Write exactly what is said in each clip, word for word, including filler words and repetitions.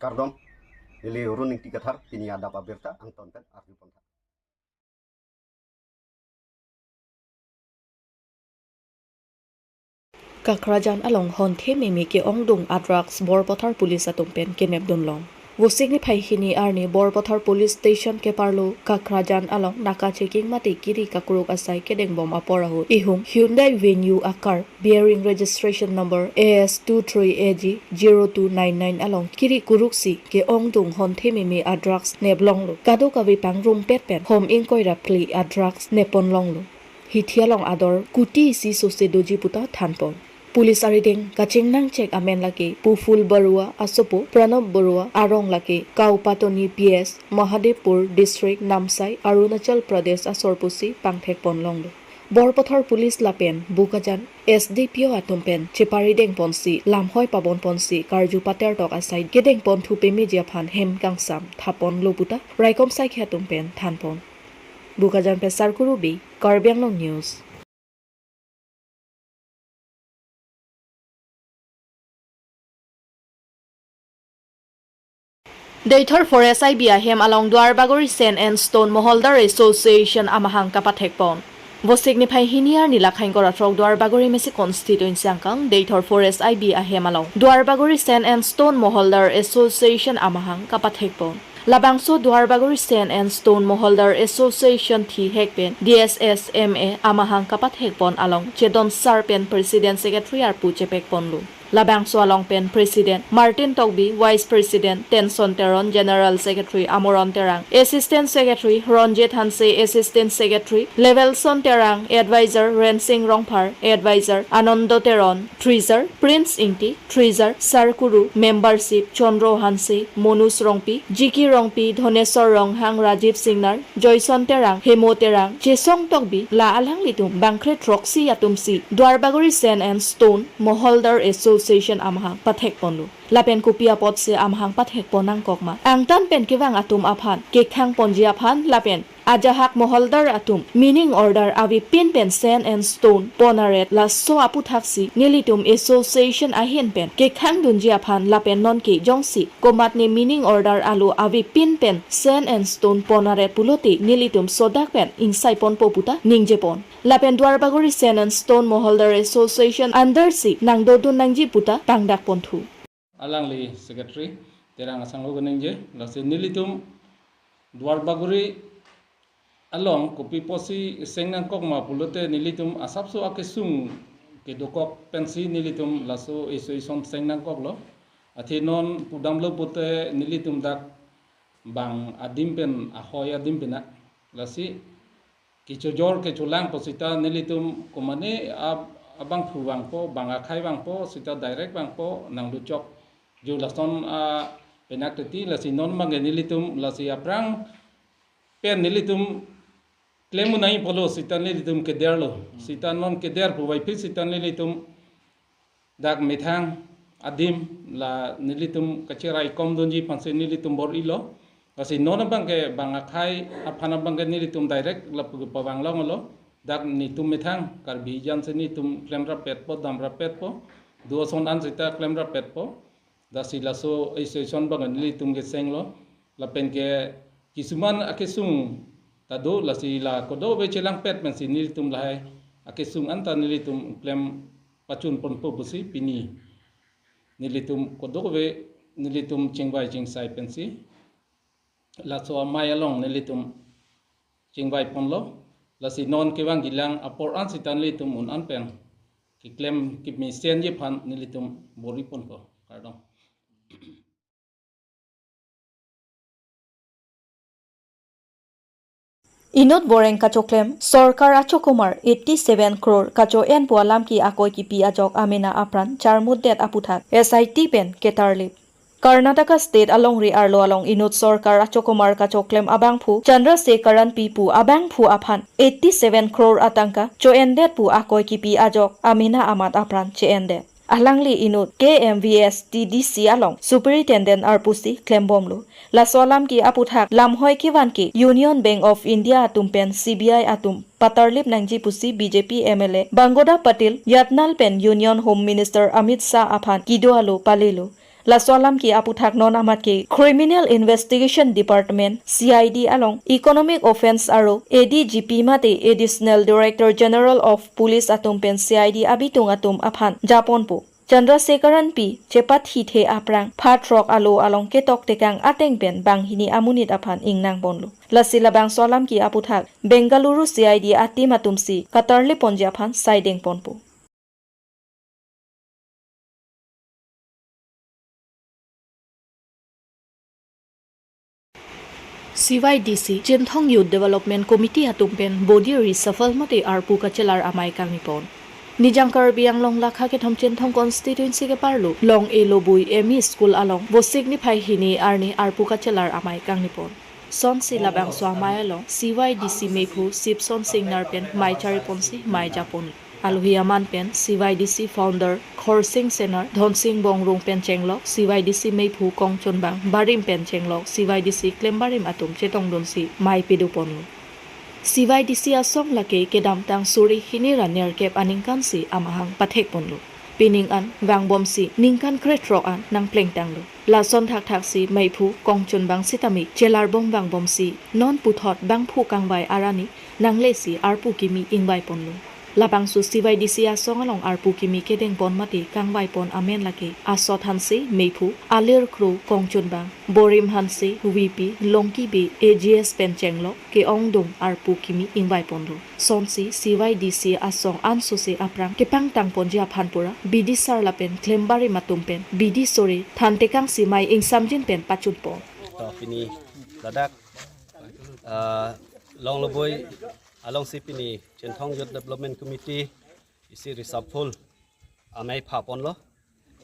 Kardom, neli Run Ingti Kathar, pini adap abirta angton pen arju pon tha. Kakrajan along honthe meme ke-ongdung a-drugs Borpathar Police atum pen kenepdun long. Vosik niphai hini arni Borpathar Police Station keparlo Kakrajan along naka checking mate kiri kakruk asai kedengbom apor ahut ihum Hyundai Venue a-car bearing registration number A S two three A G zero two nine nine along kiri kuruksi ke-ongdung honthe meme a-drugs neplonglo. Kadokave pangrumpet pen hom ingkoi ra phli a-drugs neponlonglo. Hithi along ador kuti isi sose doji puta thanpon. Police arideng kachingnang chek amen lake Puful Barua, asopo Pranab Barua, arong lake Kaupatoni P S, Mahadevpur District, Namsai, Arunachal Pradesh asor pusi pangthekponlonglo. Borpathar Police lapen Bokajan S D P O atum pen cheparidengponsi lamhoi pabonponsi karju patertok asai kedengponthu pemeji aphan hem kangsam thaponlo puta raikom saikhi atum pen thanpon. Bokajan pen Sarkuru Bey, Karbi Anglong News. Deithor Forest I B ahem along Duarbagori Sand and Stone Moholdar Association amahang kapathekpon. Vosik niphai hini arni lakhai ingkoi ra throk Duarbagori Mesi constituency angkang Deithor Forest I B ahem along Duarbagori Sand and Stone Moholdar Association amahang kapathekpon. Labangso Duarbagori Sand and Stone Moholdar Association thihek pen D S S M A amahang kapathekpon along Chedon Sar pen President Secretary arpu chepekponlo. Labangso along pen President Martin Tokbi, Vice President Tenson Teron, General Secretary Amoron Terang, Assistant Secretary Ronjit Hanse, Assistant Secretary Levelson Terang, Advisor Rensing Rongphar, Advisor Anando Teron, Treasurer Prince Ingti, Treasurer Sarkuru, Membership Chandro Hanse, Monus Rongpi, Jiki Rongpi, Dhonesor Ronghang, Rajiv Singnar, Joyson Terang, Hemo Terang, Chesong Tokbi, la alanglitum bangkre throksi atumsi Duarbagori Sand and Stone Moholdar Association amahang pathekponlo. Lapen kopi apotsi amahang pathekpon nangkok ma? Angtan pen kevang atum aphan kekhangponji aphan lapen ajahak moholdar atum mining order avepin pen sand and stone pon aret, laso aputhaksi nelitum association ahin pen kekhangdunji aphan lapen nonke jongsi komatne mining order alo avepin pen sand and stone pon aret pulote nelitum sodak pen ingsaiponpo puta ningjepon. Lapen Duarbagori Sand and Stone Moholdar Association under si nangdodun nangji puta pangdakponthu. Alangli Secretary Terang asangho kaningje, lasi nelitum Duarbagori along kopi apotsi seng nangkok ma pulote nelitum asapso akesung kedokok pensi nelitum laso association seng nangkoklo. Athe non pudamlo pute nelitum dak bang adim pen, ahoi adim pen na. Lasi kechojor kecholangpo sita nelitum komatne ab-, abangphu vangpo, bang akhei vangpo, sita direct vangpo, nangluchok. Jo lason apenak teti, lasi non abangke nelitum, lasi aphrang pen nelitum klem un-e pulo sita nelitum kederlo. Sita non keder puvoiphit sita nelitum dak methang adim la nelitum kachiraikomdunji aphansi nelitum bor-ilo. Lasi non abangke bang akhei aphan abangke nelitum direct lapu pavanglonglo. Dak netum methang Karbi jan si netum klemrapetpo, damrapetpo. Do ason an sita klemrapetpo. Lasi laso association abang nelitum kesenglo. Lapen ke kisuman akesung ta do, lasi la kadokave chelangpet pensi nelitum lahai akesung anta nelitum klem pachunponpo pusi pini nelitum kadokave nelitum chingvai chingsai pensi laso amei along nelitum chingvaiponlo. Lasi non kevang kelang apor an sita nelitum un-an pen keklem kemesenji aphan nelitum bor-iponpo. Kardom. Inut boreng kachoklem sorkar achokomar eighty seven crore kacho-en pu alam ke akoi kipi ajok amena apran charmutdet aputhak S I T pen ketarlip. Karnataka State alongri arlo along inut sorkar achokomar kachoklem abangphu Chandrasekaran P pu abangphu aphan eighty seven crore atangka cho-endet pu akoi kipi ajok amena amat apran che-endet. Alangli inut K M V S T D C along superintendent arpusi klembomlo. Laso alam ke aputhak lamhoi kevan ke Union Bank of India atum pen C B I atum patarlip nangji pusi B J P M L A Bangoda Patil Yatnal pen Union Home Minister Amit Shah aphan kedo alo palelo. Laso alam ke aputhak non amat ke Criminal Investigation Department, C I D along Economic Offence aro A D G P mate Additional Director General of Police atum pen C I D abitung atum aphan japonpo. Chandrasekharan P chepathithe aphrang pha throk alo along ketok tekang ateng pen banghini amonit aphan ingnangponlo. Lasi labangso alam ke aputhak Bengaluru C I D a-team atumsi katarleponji aphan saidengponpo. C Y D C, Chinthong Youth Development Committee atum pen body reshuffle mate arpu kachelar amei kangnipon. Nijang Karbi Anglong lakha kethom Chinthong constituency keparlo Long-e Lobui M E School along Vosik niphai hini arni arpu kachelar amei kangnipon. Sonsi labangso amei along C Y D C meiphu Sipson Singnar pen mei chariponsi mei japon. Alohi aman pen C Y D C founder Khorsing Senar, Dhonsing Bongrung pen chenglok C Y D C meiphu Kongchunbang, barim pen chenglok C Y D C klembarim atum chetongdunsi mei pedoponlo. C Y D C asong lake kedamtang suri hini ra nerkep aningkansi amahang pathekponlo. Pining an vangbomsi ningkan krethrok an nangplengtanglo. Lason thakthaksi meiphu Kongchunbang sitame chelarbom vangbomsi non puthot bangphu kangvai arni nanglesi arpu kimi ingvaiponlo. Labangso C Y D C asong along arpu kimi kedengpon mate kangvaipon amen lake Asot Hanse, meiphu Alir Kro, Kongchunbang, Borim Hanse, V P, Longki Bey, A G S pen chenglok ke-ongdung arpu kimi ingvaiponlo. Sonsi C Y D C asong ansose aphrang kepangtangponji aphan pura bidi sar lapen klembarim atum pen bidi sore thantekangsi mei ingsamjin pen pachunpon. To pini ladak, ah, Long Lobui alongsi pini Chinthong Youth Development Committee isi reshuffle amei phaponlo.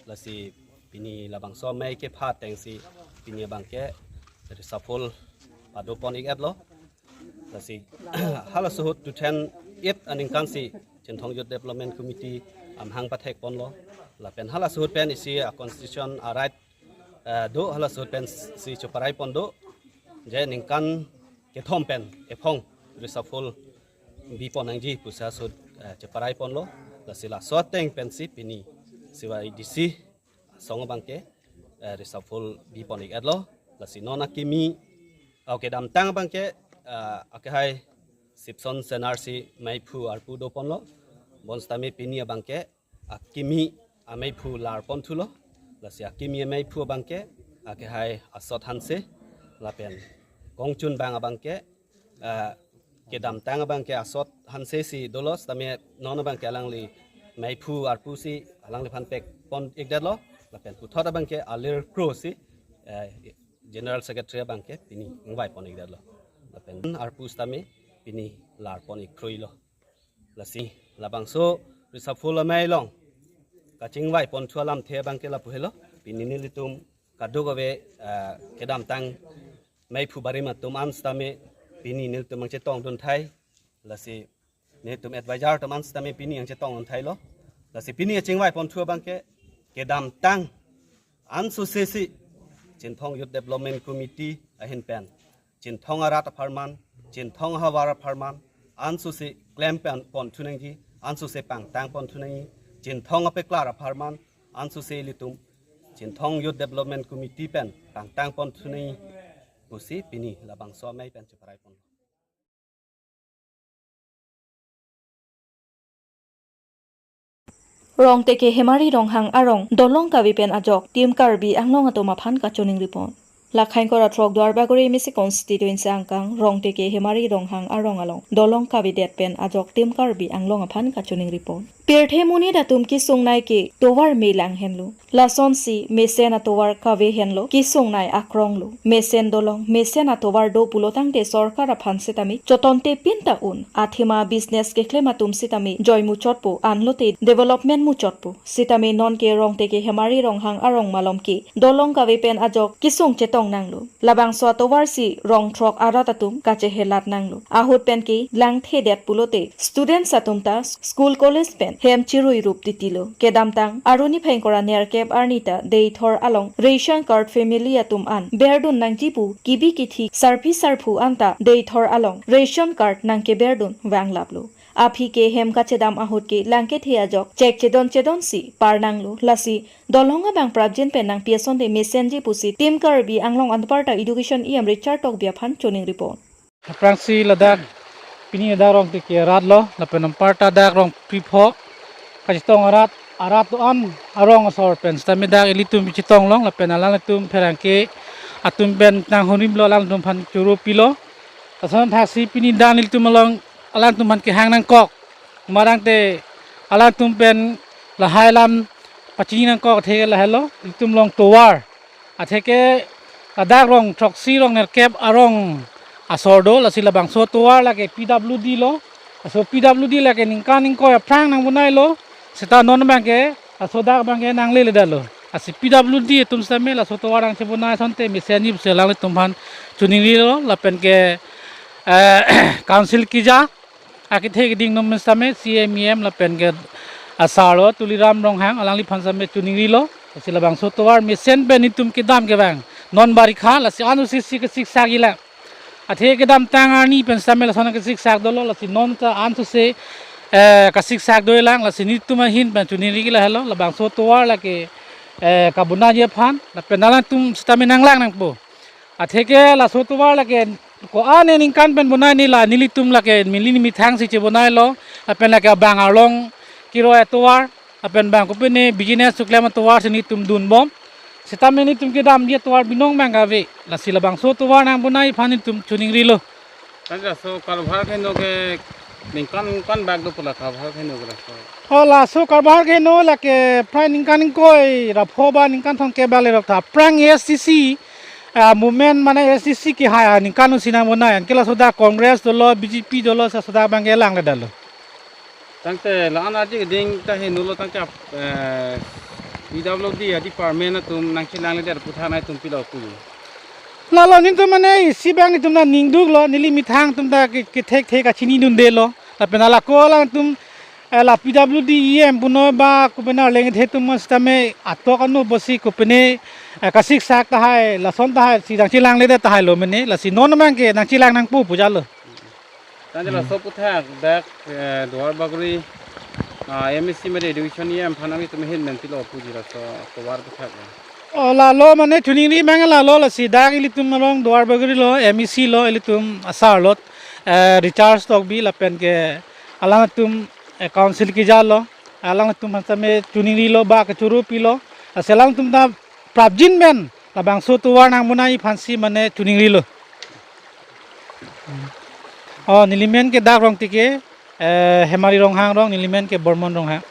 Lasi pini labangso amei kepha atengsi pini abangke reshuffle padopon-ik-etlo. Lasi halaso ahut two thousand eight aningkansi Chinthong Youth Development Committee amahang pathekponlo. Lapen halaso ahut pen isi a-constitution a-right, eh, do, halaso ahut pensi cheparaipon do. Je ningkan kethom pen ephong reshuffle bipon nangji pusi halaso ahut, eh, cheparaiponlo. Lasi laso ateng pensi pini C Y D C asong abangke, eh, reshuffle bipon-ik-etlo. Lasi non akimi, oh, kedamtang abangke, eh, akehai Sipson Senar si meiphu arpu doponlo. Bonsitame pini abangke akimi ameiphu larponthulo. Lasi akimi ameiphu abangke akehai Asot Hanse, lapen Kongchunbang abangke, ah, kedamtang abangke Asot Hanse si dolo, sitame non abangke alangli meiphu arpu si alangliphan pekpon-ikdetlo. Lapen puthot abangke Alir Kro si, eh, General Secretary abangke pini ingvaipon-ikdetlo. Lapen arpu sitame pini larpon-ik kroilo. Lasi labangso reshuffle amei along kachingvaiponthu alamthe abangke lapu helo. Pini nelitum kadokave, eh, kedamtang meiphu barim atum an sitame pini nelitum nangchetongdun thai. Lasi nelitum advisor atum an sitame pini nangchetongdun thailo. Lasi pini kachingvaiponthu abangke kedamtang ansose si Chinthong Youth Development Committee ahin pen Chinthong arat apharman, Chinthong ahavar apharman ansose klem pen ponthu nangji, ansose pangtangponthu nangji, Chinthong apeklar apharman ansose ilitum Chinthong Youth Development Committee pen pangtangponthu nangji pusi pini labangso amei pen cheparaipon. Rongteke Hemari Ronghang arong dolong kave pen ajok Team Karbi Anglong atum aphan kachoningripon. Lakhain kora throk Duarbagori M A C constituency angkang Rongteke Hemari Ronghang arong along dolong kavedet pen ajok Team Karbi Anglong aphan kachoningripon. Pirthe monit atum kesungnei ke tovar me lang henlo. Lasonsi mesen atovar kave henlo, kesungnei akronglo. Mesen dolong, mesen atovar do pulotangte sorkar aphan sitame chotontepin ta un. Athema business keklem atum sitame joy muchotpo, anlote development muchotpo. Sitame nonke Rongteke Hemari Ronghang arong malom ke dolong kave pen ajok kesung chetong nanglo. Labangso atovar si rong throk arat atum kachehelat nanglo. Ahut pen ke langthedet pulote students atum ta school college pen hem chirui rup titilo. Kedamtang arni phengkora nerkep arni ta Deithor along ration card family atum an berdun nangji pu kibi kithi sarpi sarpo anta Deithor along ration card nangkeberdun vanglaplo. aphi ke hem kachedam ahut ke langkethe ajok chek chedon chedon si parnanglo, lasi dolong abang prapjin pen nangpi asonte mesenji pusi Team Karbi Anglong Anparta Education E M Richard Tokbi aphan choningri pon. Aphrangsi ladak pini ladak Rongteke arat lo, lapen anparta dak Rongpripho kachetong arat, arat do-an arong asor pen sitame dak ilitum chetong long, lapen alangtum pherangke atum pen nang hurim lo, alangtum aphan choro pilo. Lason thaksi pini dak nelitum along alangtum aphan kehang nangkok. Komat tangte alangtum pen lahai alam pachini nangkok athe lahelo, ilitum along tovar. Atheke ladak rong throksi rong nerkep arong asor do, lasi labangso tovar lake P W D lo. Laso P W D lake ningkan ingkoi aphrang nangbonailo. Seta non abang ke, laso dak abang ke nanglele detlo. Lasi P W D atum sitame laso tovar nangchebonai asonte mesenji pusi alanglitum aphan choningrilo, lapen ke, eh, council keja akethe keding atum sitame C M E M lapen ke asar lo Tuliram Ronghang, alangliphan sitame choningrilo. Lasi labangso tovar mesen pen itum kedam ke bang non barikha, lasi an usi si kesiksak ilang. Athe kedamtang arni pen sitame lason kesiksak dolo, lasi non ta an usi, eh, kasiksak dolang, lasi nelitum ahin pen choningri ke lahelo, labangso tovar lake, eh, kabonai aphan, lapen alangtum sitame nanglang nangpo. Atheke laso tovar lake ko-an aningkan pen bonai, ne la nelitum lake neli methang si chebonailo, lapen lake abang arlong kiroi atovar, lapen bang kopine business suklem atovar si nelitum dunbom. Sitame nelitum kedamji atovar binong abang kave. Lasi labangso tovar nangbonai aphan nelitum choningrilo. Tangte laso karbahar keheno ke ningkan ningkan bak do pu la karbahar keheno ke laso? O, laso karbahar keheno lake prai ningkan ingkoi ra pho ba ningkan thomkep bak lerok tha. Aphrang A S D C, ah, movement mane A S D C kehai aningkan usi nangbonai. Anke laso dak Congress dolo, B J P dolo, laso dak abang ke langledetlo. Tangte la-an arje keding ta henulo tangte ap-, eh, P W D a-department atum nangchelangledet aputhak nangtum pilo pu? Lalo nelitum mane isi abang nelitum ta ningduklo, neli methang atum ta ke, kethekthe kachinidundelo. Lapen alako alangtum, eh, la P W D E M punoi ba kopine arleng kethe atum sitame atok anu pusi kopine, eh, kasiksak tahai, lason tahai si nangchelangledet tahailo mene, lasi non abang ke nangchelang nangpo pu jalo. Tangte laso aputhak dak, eh, Duar Bagori, ah, M A C mate Education E M aphan nangtum ahin pen pilo puji laso tovar aputhak lo? O, lalo mane choningri abang lalo, lasi dak ilitum along Duar Bagori lo, M A C lo, ilitum asar lo, eh, Richard Tokbi lapen ke alangtum, eh, council keja lo, alangtum aphan sitame choningrilo ba kachoro pilo, lasi alangtum ta prapjin pen labangso tovar nangbonai aphansi mane choningrilo. O, neli men ke dak Rongteke, eh, Hemari Ronghang rong, neli men ke Bormon Ronghang.